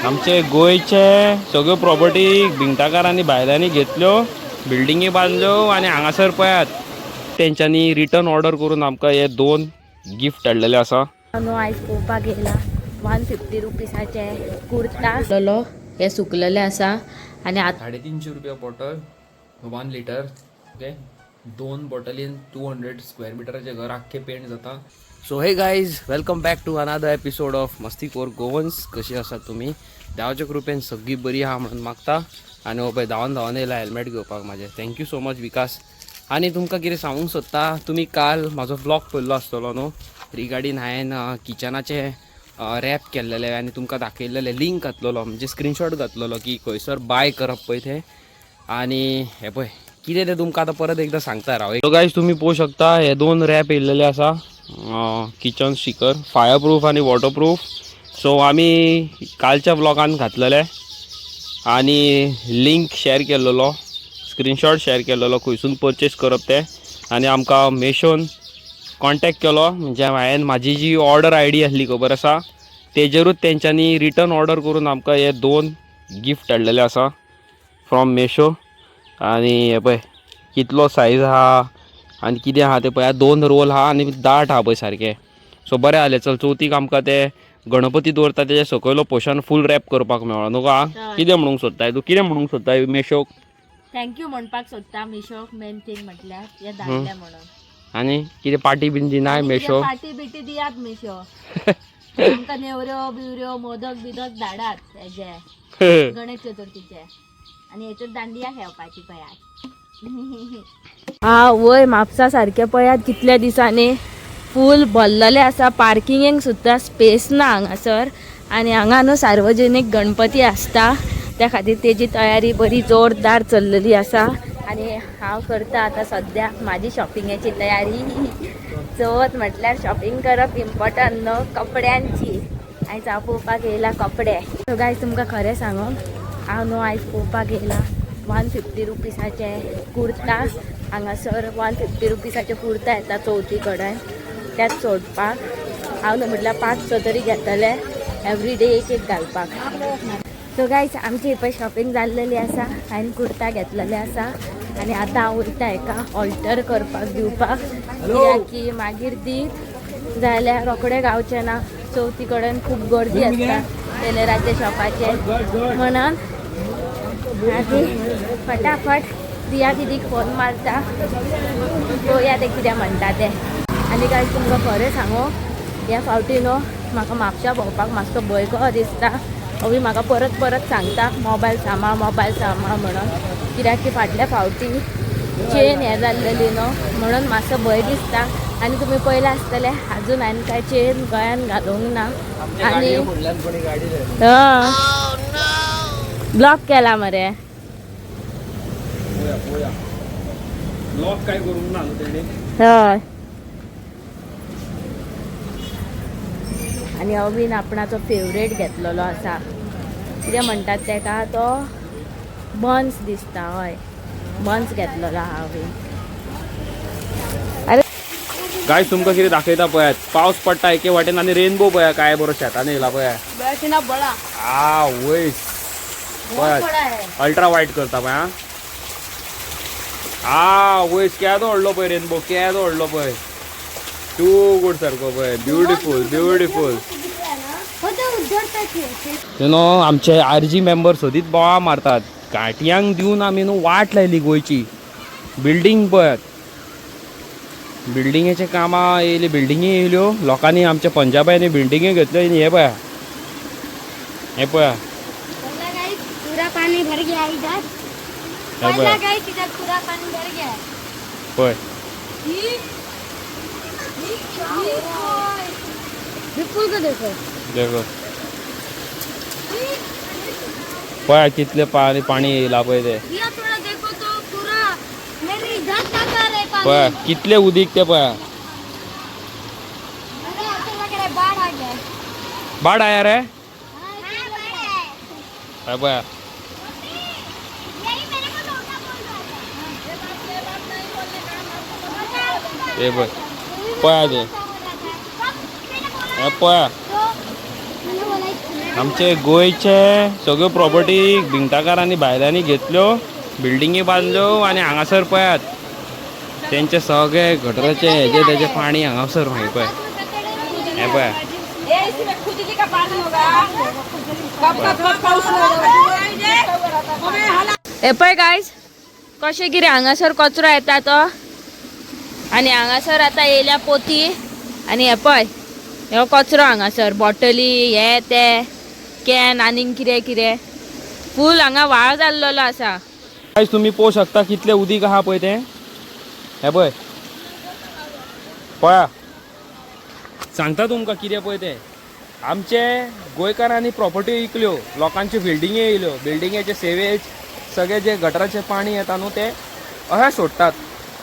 आमचे गोंयचे सगळ्यो प्रॉपर्टी भिंगटाकारांनी भायल्यांनी घेतल्यो, बिल्डिंगी बांदल्यो आनी हांगासर पळयात तेंच्यांनी रिटर्न ऑर्डर करून आमकां हे दोन गिफ्ट हाडलेले आसा. न्हू आयज पळोवपाक येयला 150 रुपीसाचे कुर्ता लो हे सुकलेले आसा आनी आतां 350 रुपया बॉटल 1 लिटर. ओके, दोन बॉटलीन 200 स्क्वेअर मिटराचें घर आख्खें पेंट जाता. So hey guys, welcome back to another episode of Mastikoar Goans. कशी आसात तुमी? देवाच्या कृपेन सगळी बरी आहा म्हणून मागता. आनी हो पळय धांवन धांवन येयला हेल्मेट घेवपाक म्हाजें. Thank you so much विकास. आनी तुमकां कितें सांगूंक सोदता, तुमी काल म्हाजो व्लॉग पळयल्लो आसतलो न्हू रिगार्डींग हांवें किचनाचें रॅप केल्लेलें आनी तुमकां दाखयल्लेलें, लिंक घातलेलो, म्हणजे स्क्रिनशॉट घातलेलो की खंयसर बाय करप पळय तें. आनी हे पळय कितें तें तुमकां आतां परत एकदां सांगता राव. सो गायज, तुमी पळोवंक शकता हे दोन रॅप येयल्लेले आसा, किचन स्टिकर, फायर प्रूफ आनी वॉटर प्रूफ. सो आमी कालच्या व्लॉगान घातलेले आनी लिंक शेअर केल्लेलो, स्क्रिनशॉट शेअर केल्लेलो खंयसून परचेस करप तें. आनी आमकां मेशोन कॉन्टेक्ट केलो, म्हणजे हांवें म्हाजी जी ऑर्डर I D आसली खबर आसा तेजेरूच तेंच्यांनी रिटर्न ऑर्डर करून आमकां हे दोन गिफ्ट हाडलेले आसा फ्रॉम मेशो. आनी हे पळय कितलो सायज आहा आनी कितें आहा तें पळया. दोन रोल आहा आनी दाट आहा पळय सारकें. सो बरें जालें, चल चवथीक आमकां ते गणपती दवरता तेजे सकयलो पोर्शन फूल रॅप करपाक मेळ्ळो न्हू गा. कितें म्हणूंक सोदताय तूं? कितें म्हणूंक सोदताय मेशोक? Thank you म्हणपाक सोदता मिशोक, मेन थिंग म्हटल्यार हे धाडले म्हणून. आनी कितें पार्टी बीन दिनाय मेशो? पार्टी बिटी दियात मिशो आमकां, नेवऱ्यो बिवऱ्यो मोदक बिदक धाडात हेजे गणेश चतुर्थीचे आनी हेचेर दांडिया खेळपाची पळयात. हा वय, म्हापसा सारकें पळयात कितल्या दिसांनी फूल भरलेलें आसा. पार्किंगेक सुद्दां स्पेस ना हांगासर. आनी हांगा न्हू सार्वजनीक गणपती आसता, त्या खातीर तेजी तयारी बरी जोरदार चल्लेली आसा. आनी हांव करता आतां सद्या म्हाजी शॉपिंगेची तयारी. चवथ म्हटल्यार शॉपिंग करप इम्पॉर्टंट न्हू कपड्यांची. आयज हांव पळोवपाक येयला कपडे. सो गायज, तुमकां खरें सांगू, हांव न्हू आयज पळोवपाक येयला 150 रुपीसाचे कुर्ता. हांगासर 150 रुपीसाचे कुर्ता येता चवथी कडेन, त्याच सोडपाक हांव न्हू म्हटल्यार 5-6 तरी घेतले, एवरी डे एक एक घालपाक. सो गायज, आमची पळय शॉपिंग जाल्लेली आसा. हांवें कुर्ता घेतलेले आसा आनी आतां हांव वयता हेका ऑल्टर करपाक दिवपाक, कित्याक की मागीर दीत जाल्यार रोखडें गावचें ना. चवथी कडेन खूब गर्दी आसता टेलराच्या शॉपाचेर, म्हणून आदी फटाफट प्रिया दिदीक फोन मारता, पळोवया ते कितें म्हणटा ते. आनी काय तुमकां खरें सांगू, ह्या फावटी न्हू म्हाका म्हापशा भोंवपाक मातसो भंय कसो दिसता. अवी म्हाका परत परत सांगता मोबायल सांबाळ, मोबायल सांबाळ म्हणून, कित्याक की फाटल्या फावटी चेन हें जाल्लेली न्हू, म्हणून मातसो भंय दिसता. आनी तुमी पयलें आसतलें, अजून हांवें काय चेन गळ्यान घालूंक ना. आनी ब्लॉक केला मरे. ब्लॉक काय करूंक ना न्हू तेणी? हय, आनी अवीन आपणाचो फेवरेट घेतलेलो आसा. कितें म्हणटात तेका, तो बन्स दिसता. हय, बन्स घेतलेलो आहा अवीन. अरे. गायज, तुमकां कितें दाखयता पळयात. पावस पडटा एके वाटेन आनी रेनबो पळया काय बरो शेतान येयला पळया. आ वयस, पळयात, अल्ट्रा वायट करता पळय. आ वयस, केदो व्हडलो पळय रेनबो, केदो व्हडलो पळय. टू गुड सारको पळय. Beautiful, beautiful. You know आमचे आरजी मेंबर सदींच बोवाळ मारतात. घांटयांक दिवन आमी न्हू वाट लायली गोंयची. बिल्डींग पळयात, बिल्डिंगेचे कामां येयली, बिल्डिंगी येयल्यो. लोकांनी, आमच्या पंजाबांनी बिल्डिंगी घेतल्यो आनी हे पळया, हे पळया. पूरा पानी भर गया इधर. हे पळया. गाइस, इधर पूरा पानी भर गया है. पळय. विपुल को देखो. देखो, पळया कितले पाणी पाणी येयला पळय ते. ये थोड़ा देखो तो पूरा मेरे इधर तक आ रहा है पानी. पळया कितले उदीक ते पळया. अरे, ऐसा लग रहा है बाढ़ आ गया है. बाड आया रे. हाँ, ऐसे लग रहा है. हे पळया. यही मेरे को लौटा बोल रहा था. हे पळय, पळया ते, हे पळया. तो मैंने बोला. आमचे गोंयचे सगळ्यो प्रॉपर्टी भिंगटाकारांनी भायल्यांनी घेतल्यो, बिल्डिंगी बांदल्यो आनी हांगासर पळयात तेंचे सगळे गटराचे हेजे तेजे पाणी हांगासर मागीर पळय, हें पळया. हे पळय गायज कशें कितें हांगासर कचरो येता तो, आनी हांगासर आतां येयल्या पोती. आनी हे पळय हो कचरो हांगासर, बॉटली हे ते can आनीक कितें कितें फूल हांगा व्हाळ जाल्लेलो आसा. गायज तुमी पळोवंक शकता कितलें उदीक आहा पळय तें, हें पळय पळया, सांगता तुमकां कितें पळय तें. आमचे गोंयकारांनी प्रॉपर्टी विकल्यो, लोकांच्यो बिल्डिंगी येयल्यो, बिल्डिंगेचे सेवेज सगळे जे गटराचें पाणी येता न्हू तें अशें सोडटात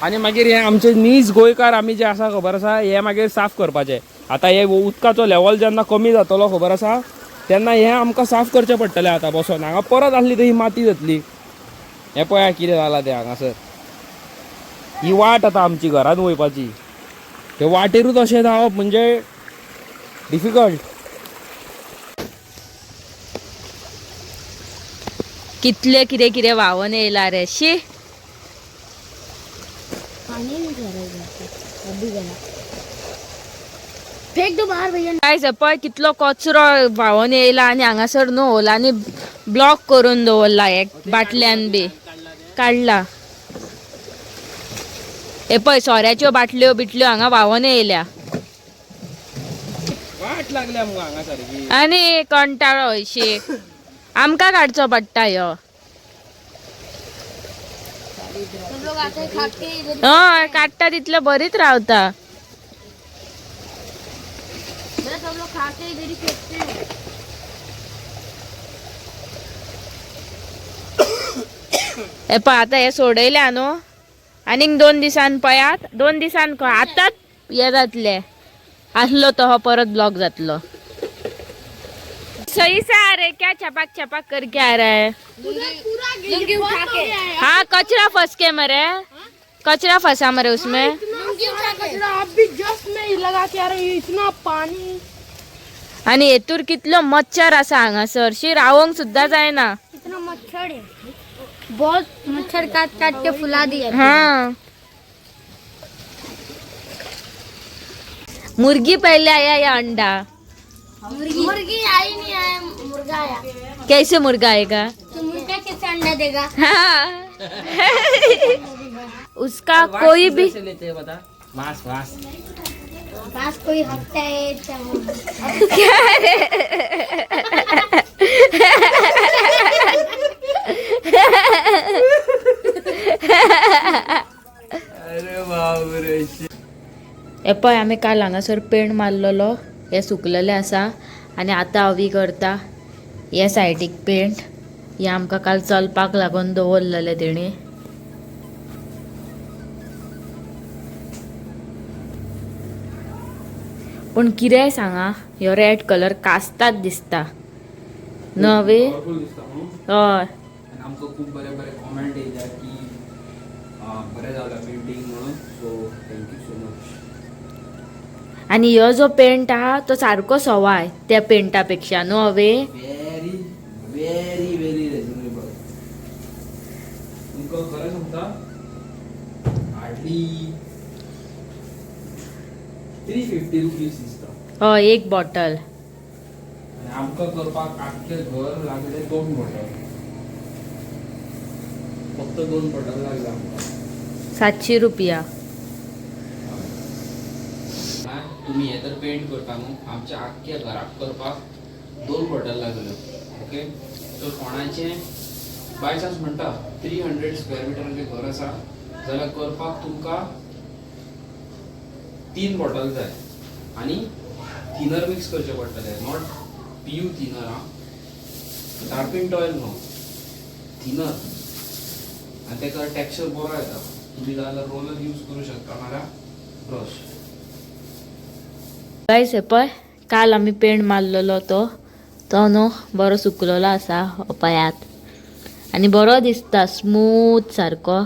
आनी मागीर हे आमचे नीज गोंयकार आमी जे आसा खबर आसा हे मागीर साफ करपाचे. आतां हे उदकाचो लेवल जेन्ना कमी जातलो खबर आसा तेन्ना हें आमकां साफ करचें पडटलें. आतां बसोन हांगा परत आसली तर ही माती जातली. हें पळया कितें जालां तें हांगासर, ही वाट आतां आमची घरान वयपाची, ते वाटेरूच अशें जावप म्हणजे डिफिकल्ट. कितले कितें कितें व्हांवन येयला रे शी. पानी नहीं जा रहा है अभी गया, फेंक दो बाहर भैया. गायज पळय कितलो कचरो व्हांवन येयला आनी हांगासर न्हू होलांनी ब्लॉक करून दवरला, एक बाटल्यान बी काडला. हे पळय सोऱ्याच्यो बाटल्यो बिटल्यो हांगा व्हांवन येयल्या. वाट लागल्या मुगो हांगा सारकी. आनी कंटाळो हयशी आमकां काडचो पडटा ह्यो. सब लोग आते हैं खा के इधर. हय काडटा तितले बरीच रावता. सब लोग खा के इधर ही फेंकते हैं. हे पळय आतां हे सोडयल्या न्हू, आनीक 2 दिसान पळयात, 2 दिसान आतांच हे जातले आसलो तो हो परत ब्लॉक जातलो. सही से आ रहे क्या, छपाक छपाक करके आ रहा है. लुंगी उठा के. हाँ कचरा फंस के मरे, कचरा फंसा मरे उसमें. लुंगी उठा के कचरा आप भी जस्ट में लगा के आ रहे हो, इतना पानी. आनी हेतूर कितलो मच्छर आसा हांगासर, शी रावोंक सुद्दां जायना. इतना मच्छर है, बहुत मच्छर काट काट के फुला दिया. हाँ मुर्गी पहले आया या अंडा? मुर्गी आई नहीं आया, मुर्गा आया. कैसे मुर्गा आएगा? तो मुर्गा कैसे अंडा देगा? हाँ उसका कोई भी लेते बता वास वास पास कोई हफ्ता है अरे बापरे. हे पळय आमी काल हांगासर पेंट मारलेलो, हे सुकलेले आसा आनी आतां अवी करता हे सायडीक पेंट. हे आमकां काल चलपाक लागून दवरलेले तेणी. पूण कितेंय सांगा, ह्यो रेड कलर कास्ताच दिसता नवे. पावरफूल दिसता न्हू. हय आनी आमकां खूब बरे बरे कॉमेंट येयल्या की बरें जालां पेंटींग म्हणून, so thank you so much. आनी ह्यो जो पेंट आहा तो सारको सवाय त्या पेंटा पेक्षा न्हू away. Very very very reasonable. तुमकां खरें सांगता, हार्डली 350 रुपीज दिसता. हय एक बॉटल. आनी आमकां करपाक आख्खें घर लागले 2 बॉटल, फक्त 2 बॉटल लागले आमकां. 700 रुपया. तुमी हे तर पेंट करता न्हू, आमच्या आख्ख्या घराक करपाक 2 बॉटल लागल्यो. ओके, सो कोणाचें बाय चान्स म्हणटा 300 स्क्वेअर मिटराचें घर आसा जाल्यार करपाक तुमकां 3 बॉटल जाय आनी थिनर मिक्स करचें पडटलें, not PU thinner, आं, तारपीन ऑयल न्हू, थिनर. आनी तेका टॅक्स्चर बरो येता. तुमी जाय जाल्यार रोलर यूज करूं शकता नाल्यार ब्रश. गायस हे पळय काल आमी पेंट मारलेलो तो तो न्हू बरो सुकलेलो आसा पळयात आनी बरो दिसता स्मूथ सारको.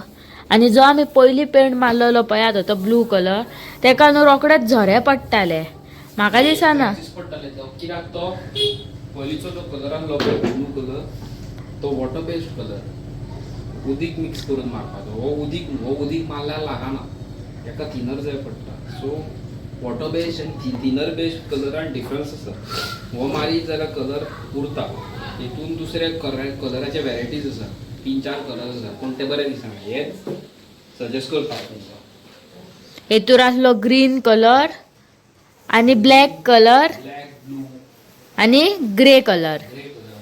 आनी जो आमी पयलीं पेंट मारलेलो पळयात तो ब्लू कलर, तेका न्हू रोखडेच झरे पडटाले. म्हाका दिसना पडटाले तो कित्याक तो पयलींचो जो कलर आहलो पळय ब्लू कलर, तो वॉटर बेस्ड कलर, उदीक मिक्स करून मारपाचो. हो उदीक, हो उदीक मारल्यार लागना, हेका थिनर जाय पडटा. सो वॉटर बेस्ड आनी थिनर बेस्ड कलरान डिफरन्स आसा. हो मारीत जाल्यार कलर उरता. हितून दुसरे कलराचे वेरायटीज आसा, तीन चार कलर आसा, पूण ते बरे दिसना. हे सजेस्ट करता हांव तुमकां. हेतूर आसलो ग्रीन कलर आनी ब्लॅक कलर ब्लॅक, ब्लू आनी grey colour. Grey colour.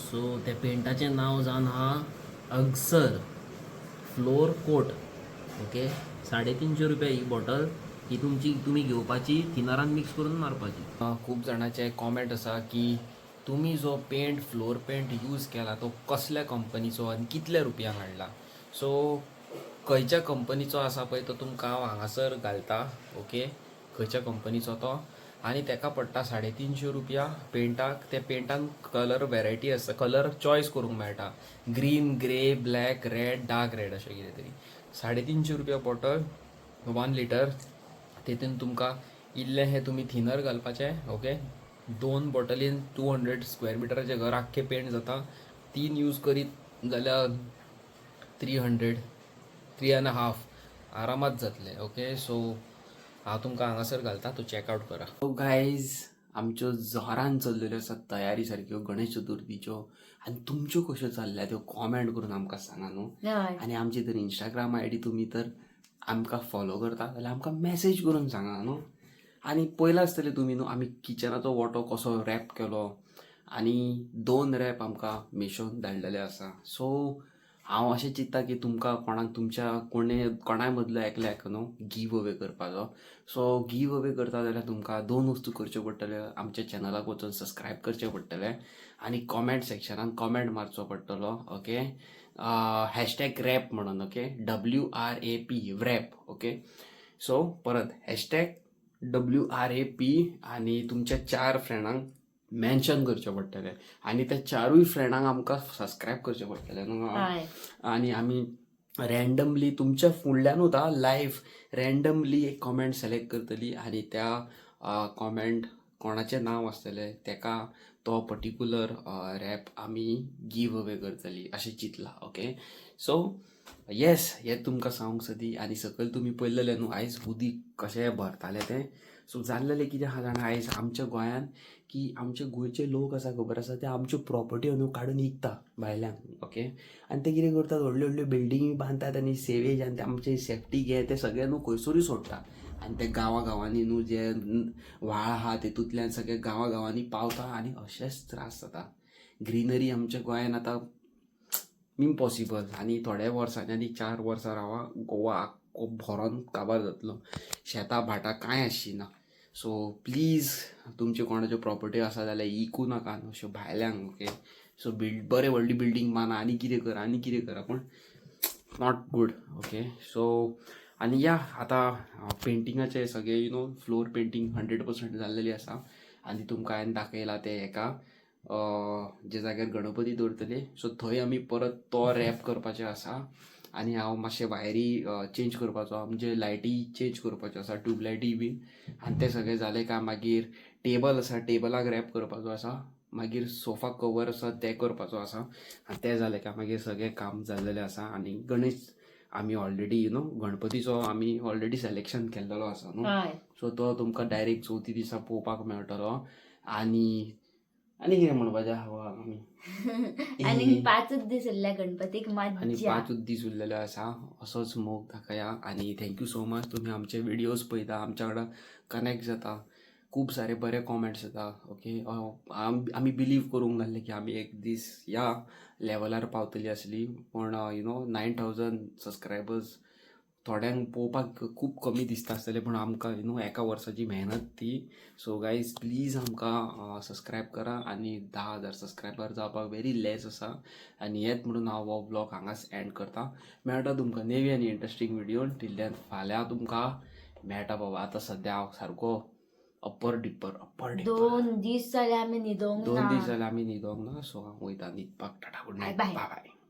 So त्या पेंटाचें नांव जावन आहा अग्सर फ्लोर कोट. ओके, 350 रुपया ही बॉटल. ही तुमची तुमी घेवपाची, थिनरान मिक्स करून मारपाची. खूब जाणाचे कॉमेंट आसा की तुमी जो पेंट, फ्लोर पेंट यूज केला तो कसल्या कंपनीचो आनी कितल्या रुपयांक हाडला. सो खंयच्या कंपनीचो आसा पळय तो तुमकां हांव हांगासर घालता. ओके, खंयच्या कंपनीचो तो आनी तेका पडटा 350 रुपया पेंटाक. त्या पेंटान कलर वेरायटी आसता, कलर चॉयस करूंक मेळटा, green, grey, black, red, dark red अशें कितें तरी. 350 रुपया बॉटल, 1 लिटर. तेतून तुमकां इल्लें हें तुमी थिनर घालपाचें. ओके, दोन बॉटलीन 200 स्क्वेअर मिटराचें घर आख्खें पेंट जाता. तीन यूज करीत जाल्यार 300, 3.5 आरामात जातले. ओके, सो हांव तुमकां हांगासर घालता, तो चॅकआवट करा. सो गायज, आमच्यो जोरान चल्लेल्यो आसा तयारी सारक्यो गणेश चतुर्थीच्यो आनी तुमच्यो कश्यो चल्ल्या त्यो कॉमेंट करून आमकां सांगा न्हू. आनी आमची तर इंस्टाग्राम आयडी तुमी तर आमकां फॉलो करता जाल्यार आमकां मॅसेज करून सांगा न्हू. आनी पयलां आसतलें तुमी न्हू आमी किचनाचो वोटो कसो रॅप केलो आनी दोन रॅप आमकां मिशोन धाडलेले आसा. सो हांव अशें चिंत्ता की तुमकां कोणाक तुमच्या कोणे कोणाय मदलो एकल्याक न्हू गीव अवे करपाचो. सो गीव अवे करता जाल्यार तुमकां दोन वस्तू करच्यो पडटल्यो: आमच्या चॅनलाक वचून सबस्क्रायब करचें पडटलें आनी कॉमेंट सेक्शनान कॉमेंट मारचो पडटलो, ओके, हॅशटॅग रॅप म्हणून, okay, WRAP, wrap. Okay, so परत हॅशटॅग WRAP आनी तुमच्या चार फ्रेंडांक मेन्शन करचें पडटलें आनी त्या चारूय फ्रेंडांक आमकां सबस्क्रायब करचें पडटलें न्हू. आनी आमी रँडमली तुमच्या फुडल्यानूच आं लायव्ह रँडमली एक कॉमेंट सिलेक्ट करतली आनी त्या कॉमेंट कोणाचें नांव आसतलें तेका तो पर्टिक्युलर रॅप आमी गीव अवे करतली अशें चिंतलां. ओके, सो येस, हें तुमकां सांगूंक सोदी. आनी सकयल तुमी पळयलेलें न्हू आयज उदीक कशें भरतालें तें. सो जाल्लेलें कितें आहा जाणा आयज आमच्या गोंयान की आमचे गोंयचे लोक आसा, खबर आसा, ते आमच्यो प्रॉपर्टी न्हू काडून विकता भायल्यांक. ओके, आनी ते कितें करतात, व्हडल्यो व्हडल्यो बिल्डिंगी बांदतात आनी सेवेज आनी ते आमचे सेफ्टीक हे ते सगळे न्हू खंयसरूय सोडटा आनी ते गांवा गांवांनी न्हू जे व्हाळ आहा तेतूंतल्यान सगळे गांवा गांवांनी पावता आनी अशेंच त्रास जाता. ग्रिनरी आमच्या गोंयान आतां इम्पॉसिबल आनी थोड्या वर्सांनी, आनी 4 वर्सां रावा, गोवा आख्खो भरोन काबार जातलो, शेतां भाटां कांय आसची ना. सो प्लीज तुमच्यो कोणाच्यो प्रॉपर्टी आसा जाल्यार इकूं नाका अश्यो भायल्यांक. ओके, सो बिल्ड बरें व्हडली बिल्डींग बांदा आनी कितें करा आनी कितें करा, पूण not good. Okay, सो आनी या आतां पेंटिंगाचे सगळे floor painting 100% जाल्लेली आसा आनी तुमकां हांवें दाखयलां तें हेका जे जाग्यार गणपती दवरतले, सो थंय आमी परत तो रॅप करपाचें आसा. आनी हांव मातशे वायरी चेंज करपाचो, म्हणजे लायटी चेंज करपाच्यो आसा, ट्यूबलायटी बीन. आनी तें सगळें जालें काय मागीर टेबल आसा, टेबलाक रॅप करपाचो आसा. मागीर सोफा कवर आसा, तें करपाचो आसा. आनी तें जालें काय मागीर सगळें काम जाल्लेलें आसा. आनी गणेश आमी ऑलरेडी गणपतीचो आमी ऑलरेडी सिलेक्शन केल्लेलो आसा न्हू. सो तो तुमकां डायरेक्ट चवथी दिसा पळोवपाक मेळटलो. आनी आनी कितें म्हणपाचें आहा आमी? आनी पांचच दीस उरल्या गणपतीक. आनी मज्जा. पांचूच दीस उरलेले आसा. असोच मोग दाखया आनी thank you so much. तुमी आमचे विडियोज पळयता, आमच्या वांगडा कनेक्ट जाता, खूब सारे बरे कॉमेंट्स येता. ओके, आमी बिलीव करूंक नासले की आमी एक दीस ह्या लेवलार पावतली आसली, पूण 9000 सबस्क्रायबर्स थोड्यांक पळोवपाक खूब कमी दिसता आसतलें, पूण आमकां एका वर्साची मेहनत ती. सो गायज, प्लीज आमकां सबस्क्रायब करा आनी 10,000 सबस्क्रायबर जावपाक वेरी लेस आसा. आनी येत म्हणून हांव हो ब्लॉग हांगाच एंड करता. मेळटा तुमकां नेवी आनी इंट्रस्टींग विडियो. टील then, फाल्यां तुमकां मेळटा बाबा. आतां सद्या हांव सारको अप्पर डिप्पर अप्पर डिप्पर. 2 दीस जाले आमी न्हिदोंक दोन ना. दीस जाले आमी न्हिदोंक ना. सो हांव वयता न्हिदपाक. Tata, good night. Bye. Bye.